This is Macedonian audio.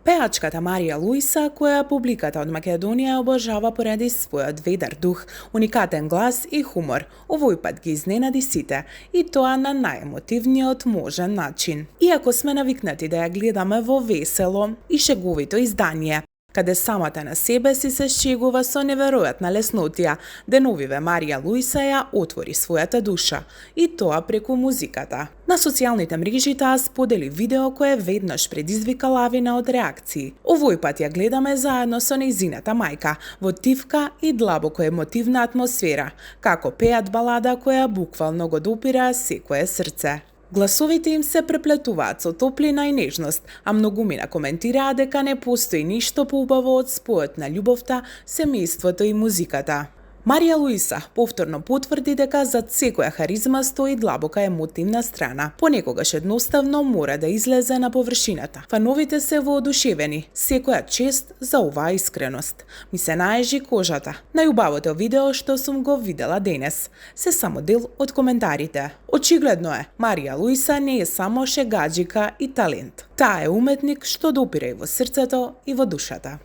Пеачката Марија Луиса, која публиката од Македонија обожава поради својот ведар дух, уникатен глас и хумор, овој пат ги изненади сите, и тоа на најемотивниот можен начин. Иако сме навикнати да ја гледаме во весело и шеговито издание, каде самата на себе си се шегува со неверојатна леснотија, деновиве Марија Луиса ја отвори својата душа, и тоа преку музиката. На социјалните мрежи таа сподели видео кое веднаш предизвика лавина од реакции. Овој пат ја гледаме заедно со нејзината мајка, во тивка и длабоко емотивна атмосфера, како пеат балада која буквално го допира секое срце. Гласовите им се преплетуваат со топлина и нежност, а многумина коментираа дека не постои ништо поубаво од спојот на љубовта, семејството и музиката. Марија Луиса повторно потврди дека зад секоја харизма стои длабока емотивна страна. Понекогаш едноставно мора да излезе на површината. Фановите се воодушевени, секоја чест за оваа искреност. Ми се наежи кожата. Најубавото видео што сум го видела денес. Се само дел од коментарите. Очигледно е, Марија Луиса не е само шегаџика и талент. Таа е уметник што допира и во срцето и во душата.